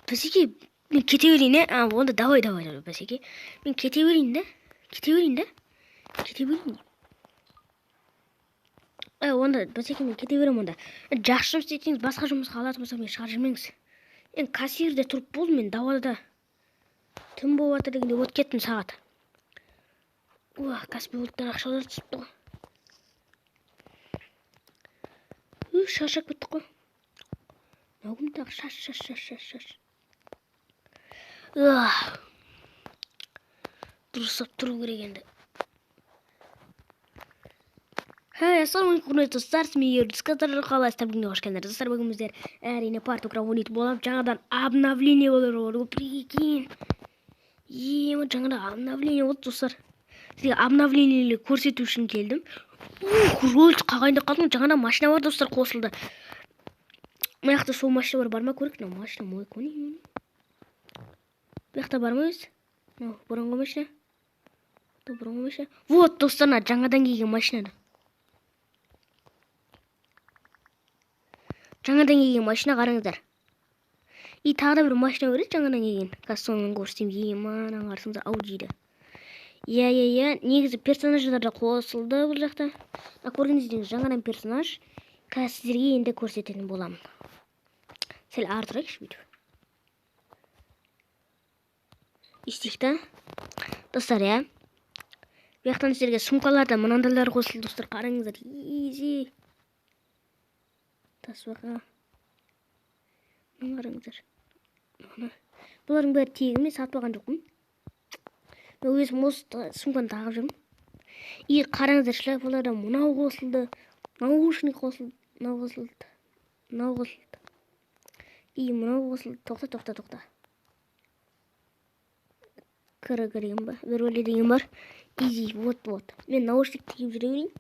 Бәсеке, мен кете берейін, ә? А, онда давай, давай, давай, бәсеке. Мен кете берейін да. Кете берейін да. Кете берейін. Ә, онда бәсеке, мен кете беремін онда. Жақсы жұмыс істесеңіз, басқа жұмысқа алатын болсам, мені шығарып жібермеңіз. Енді кассирде тұрып болдым мен, далада. Түн болып жатыр дегенде өтіп кеттім сағат. Уа, Каспи Голдтан ақшалар түсіпті ғой. Ү, шаршап кеттік қой. Мынау кім тағы? Шаш, шаш, шаш, шаш, шаш. Уah. Дұрыстап тұру керек енді. Хей, ассалаумағалейкум, құрметті достар, сізбен Ердіс қалайсыздар? Бүгінге қош келдіңдер. Достар, бүгін біздер әрине Партукрафт ойнайтын боламыз. Жаңадан обновление болар ғой, прикинь. Е, жаңадан обновление болды, достар. Сізге обновлениелер көрсету үшін келдім. Ух, роль қағайын деп қалдым. Жаңадан машина бар, достар, қосылды. Мына жақта сол машина бар, бар ма көрейік. Мынау машина мой көне. Бұл жақта бар ма өзі? Мынау бұрынғы машина. Бұрынғы машина. Вот, достар, мына жаңадан келген машина. Жаңадан келген машина, қараңыздар. И тағы да бір машина бар еді жаңадан келген. Қазір соны көрсетемін. Е, мынаны қарасаңыздар, Ауди-ді. Иә, иә, иә. Негізі персонаждар да қосылды бұл жақта. Мына көргеніңіздей жаңадан персонаж. Қазір сіздерге енді көрсететін боламын. Сәл ары тұрайықшы бүйтіп. Істейік та. Достар, иә. Бұл жақтан сіздерге сумкаларда мынандайлар қосылды, достар, қараңыздар. Изи. Тасбақа. Мына қараңыздар. Мына. Бұлардың бәрі тегін, мен сатып алған жоқпын. Мен өзім осы сумканы тағып жүрмін. И қараңыздар, шляпаларда мынау қосылды, наушник қосылды, мынау қосылды, мынау қосылды. И мынау қосылды. Тоқта, тоқта, тоқта. Кірі деген ба? Бір өле деген бар. Изи, вот, вот. Мен наушник киіп жүре берейін.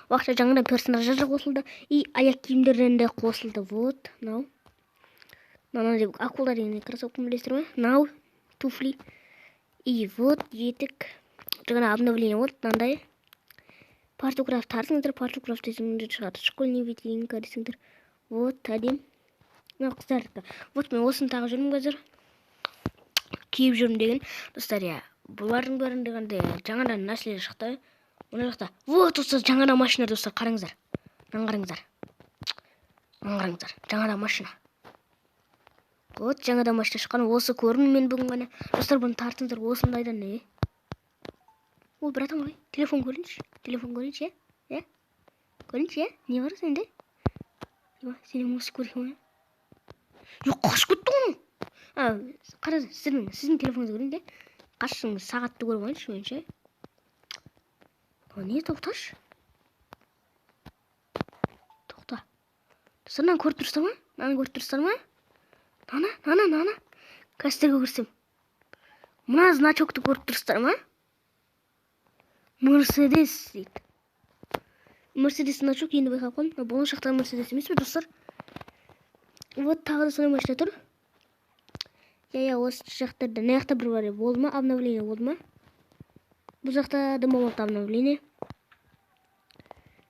Уақытша жаңадан персонаждар да қосылды. И аяқ киімдерден де қосылды. Вот, мынау. Мынау деп акула деген кроссовканы білесіздер ме? Мынау туфли. И вот етік. Жаңа обновление болды мынандай. Партукрафт тартыңыздар, Партукрафт десеңдер шығады. Школьный вечеринка десеңдер. Вот, әдем. Мынау қыздардікі. Вот мен осыны тағып жүрмін қазір. Киіп жүрмін деген. Достар, иә, бұлардың бәрінде қандай жаңадан нәрселер шықты. Мына жақта. Вот, достар, жаңадан машина, достар, қараңыздар. Мынаны қараңыздар. Мынаны қараңыздар. Жаңадан машина. Вот, жаңадан машина шыққан. Осы көрдім мен бүгін ғана. Достар, бұны тартыңыздар, осындайдан не? О, братан, ой, телефон көрейінші. Телефон көрейінші, иә? Иә? Көрейінші, иә? Не бар сенде? Ема, сенен осы көрейін ғой. Жоқ, қашып кетті ғой. А, қара, сіздің телефоныңызды көрейін де. Қашыңыз, сағатты көріп алайыншы меніңше. А, не, тоқташы. Тоқта. Достар, мынаны көріп тұрсыздар ма? Мынаны көріп тұрсыздар ма? Мынаны, мынаны, мынаны. Қазір сіздерге көрсетемін. Мына значокты көріп тұрсыздар ма? Мерседес дейді. Мерседес значок енді байқап қалдым. Мына болашақтағы Мерседес емес пе, достар? Вот тағы да сондай машина тұр. Иә, иә, осы жақтарда, мына жақта бір бар болды ма? Обновление болды ма? Бұл жақта дым болмапты обновление.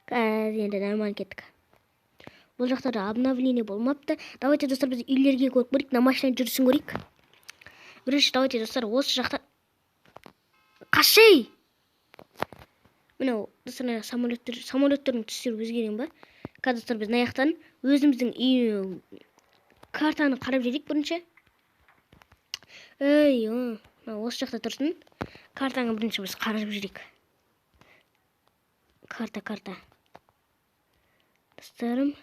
Қазір енді нормально кеттік. Бұл жақта да обновление болмапты. Давайте, достар, біз үйлерге көріп көрейік, мына машина жүрісін көрейік. Бірінші, давайте, достар, осы жақта қашей! Мынау, достар, мына самолеттердің түстері өзгерген ба? Қазір, достар, біз мына жақтан өзіміздің үй картаны қарап жіберейік бірінші. Ей, мына осы жақта тұрсын. Картаны бірінші біз қарап жіберейік. Карта, карта. Достарым.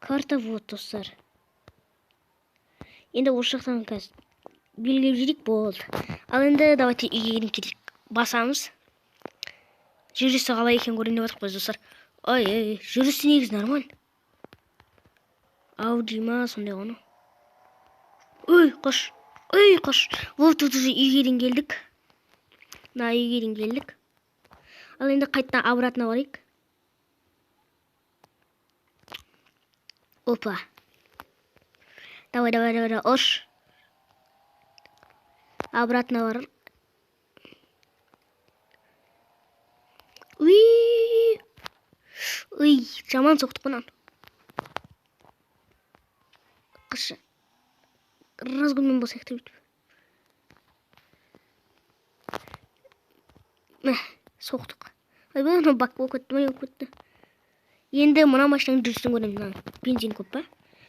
Карта вот, достар. Енді осы жақтан қазір белгілеп жіберейік, болды. Ал енді давайте үйге кіріп кетейік. Басамыз. Жүрісі қалай екен көрейін деп жатырмыз, достар. Ой, ой, ой, жүрісі негізі нормально. Ауди ма сондай ғой. Ой, қош. Ой, қош. Вот тут уже үйге дейін келдік. Мына үйге дейін келдік. Ал енді қайтадан обратно барайық. Опа. Давай, давай, давай, давай, ош. Обратно бар. Уи. Уй, жаман соқтық мынаны. Қышы. Разгонмен басайық та бүйтіп. Мә, соқтық. Айбай, анау бак болып кетті, міне болып кетті. Енді мына машинаның жүрісін көреміз. Мына бензин көп па?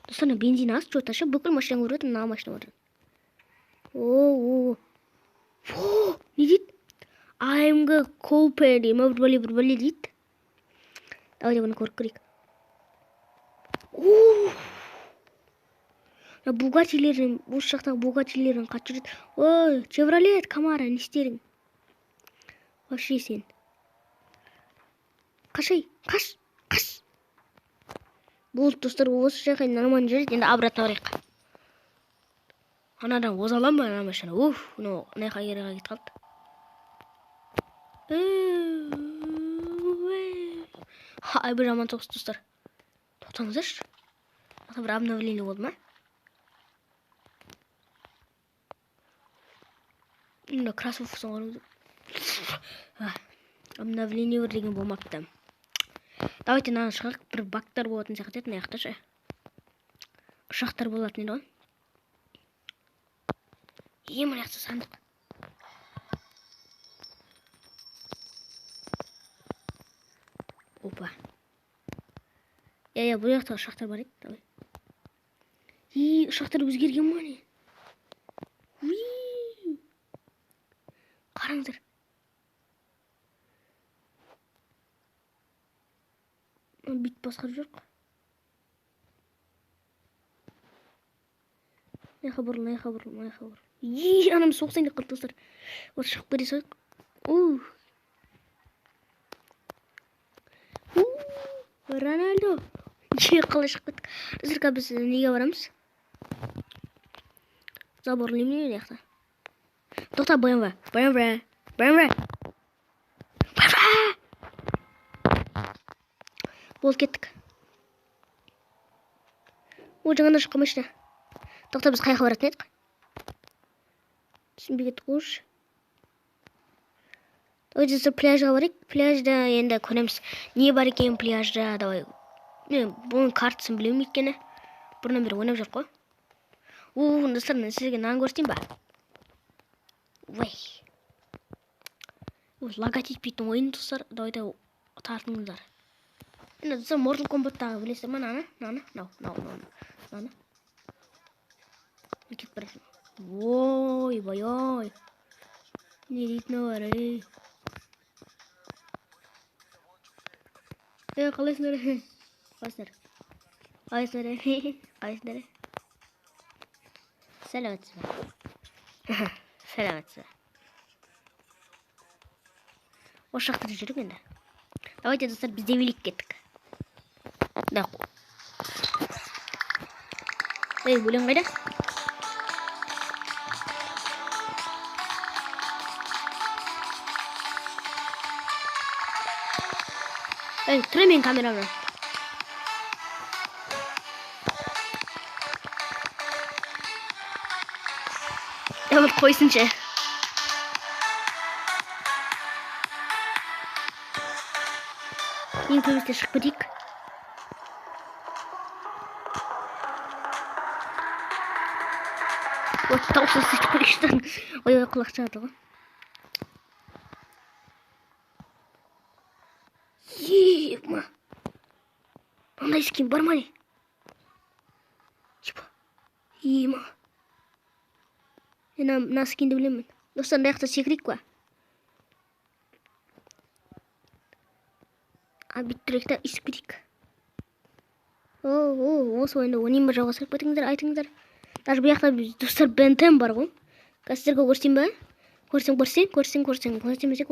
Достар, мына бензин аз, чё-то ше, бүкіл машинаны көріп жатырмын, мына машина бар. О, о, о. Не дейді? АМГ Купе дейді ма, бір бәле, бір бәле дейді. Давайте бұны көріп көрейік. О! Мына Бугаттилердің, осы жақтағы Бугаттилердің қатты жүреді. Ой, Chevrolet Camaro, не істерің? Вообще сен. Қашай, қаш, қаш. Болды, достар, осы жаққа нормально жүреді. Енді обратно барайық. Анадан оза аламын ба, ана машина? Уф, мынау мына жаққа кері кетіп қалды. Ай, бір жаман соғыс, достар. Тоқтаңыздаршы. Мына бір обновление болды ма? Мына кроссовкасын қараңыздар. Обновление бір деген болмапты. Давайте мынаны шығарық. Бір багтар болатын сияқты еді мына жақта ше. Ұшақтар болатын еді ғой. Е, мына жақта сандық. Опа. Иә, иә, бұл жақта ұшақтар бар еді. Давай. И, ұшақтар өзгерген ма не? Уи! Қараңыздар. Бүйтіп басқарып жүр. Мына жаққа бұрыл, мына жаққа бұрыл, мына жаққа бұрыл. И, анам соқсайын деп қалды, достар. Вот шығып бере салайық. Ух. У, Рональдо. Е, қалай шығып кеттік. Достар, қазір біз неге барамыз? Забор немене мына жақта? Тоқта, БМВ. БМВ. БМВ. БМВ. Болды, кеттік. О, жаңадан шыққан машина. Тоқта, біз қай жаққа баратын едік? Түсінбей кеттік уж. Давайте, достар, пляжға барайық. Пляжда енді көреміз. Не бар екен пляжда? Давай. Мен бұның картасын білемін өйткені. Бұрыннан бері ойнап жүр қой. У, достар, мен сізге мынаны көрсетейін ба? Ой. Ой, лагать етпейтін ойын, достар. Давайте тартыңыздар. Енді, достар, Mortal Kombat'тағы білесіздер ма? Мынаны, мынаны, мынау, мынау, мынау, мынаны. Мен кетіп бара жатырмын. Ой, бай, ой. Не дейтіні бар, ей. Ей, қалайсыңдар? Қалайсыңдар? Қалайсыңдар? Қалайсыңдар? Сәлеметсіз бе? Сәлеметсіз бе? Осы жақта жүрік енді. Давайте, достар, біз де билік кеттік. Да. Ей, өлең қайда? Ей, тұр менің камерамнан. Давай қойсыншы. Ең көбісі шығып кетейік. Вот, дауысы сөйтіп қойшы. Ой, ой, құлақ шығады ғой. Ема. Мындай скин бар ма не? Типа. Ема. Мен мына скинді білемін. Достар, мына жақта секірейік па? А, бүйтіп тұрайық та, үсіп кетейік. О, о, осы ойынды ойнайын ба, жалғастырып кетіңіздер, айтыңыздар. Даже бұл жақта біз, достар, Бен Тен бар ғой. Қазір сіздерге көрсетейін ба? Көрсең, көрсең, көрсең, көрсең, көрсең, көрсең,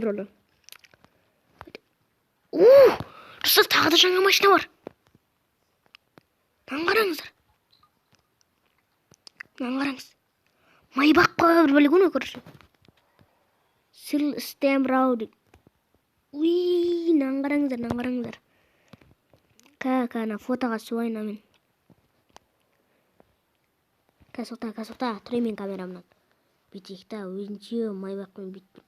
көрсең. У, достар, тағы да жаңа машина бар. Мынаны қараңыздар. Мынаны қараңыз. Майбақ қой бір бәле ғой, короче. Сил Стем Рауди. Уи, мынаны қараңыздар, мынаны қараңыздар. Ка, ка, ана фотоға түсіп алайын мен. Ка, соқта, ка, соқта, тұрайын мен камерамнан. Бүйтейік та, өзінше майбақпен бүйтіп.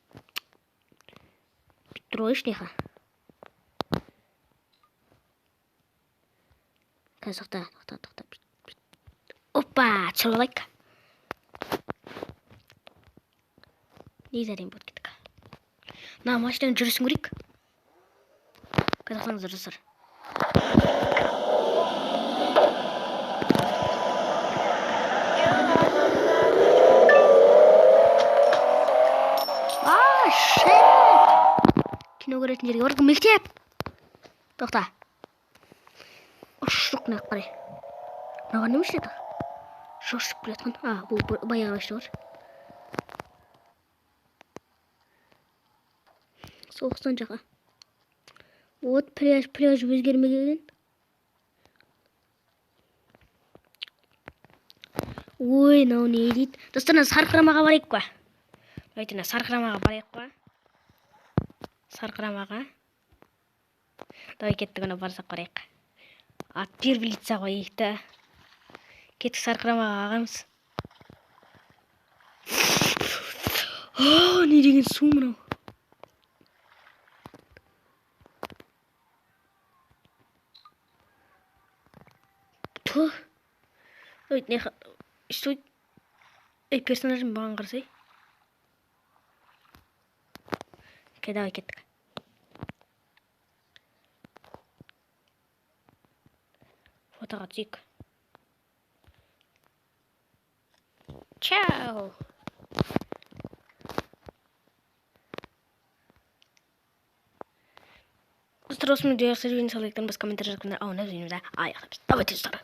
Бүйтіп тұр қойшы, неха. Ка, соқта, тоқта, тоқта, бүйтіп, бүйтіп. Оп. Опа, түсіріп алайық. Негізі әдемі болып кеттік. Мына машинаның жүрісін көрейік. Қазір достар. А, shit! Кино көретін жерге бардық. Мектеп! Тоқта. Ұшық мына қарай. Мынаған не машина? Шошып келе жатқан. А, бұл баяғы машина бар. Соғыстан жаққа. Вот пляж, пляж өзгермеген. Ой, мынау не дейді? Достар, мына сарқырамаға барайық па? Давайте мына сарқырамаға барайық па? Сарқырамаға. Давай кеттік, ана барсақ барайық. От первого лица қояйық та. Кеттік сарқырамаға ағамыз. О, не деген су мынау? Туh. Ой, не что? Ей, персонажым маған қарасай. Окей, давай кеттік. Фотоға түсейік. Чао. Достар, осымен видео аяқтаймыз. Лайктан бас, комментарий жазыңдар. Аяқтаймыз. Давайте, достар.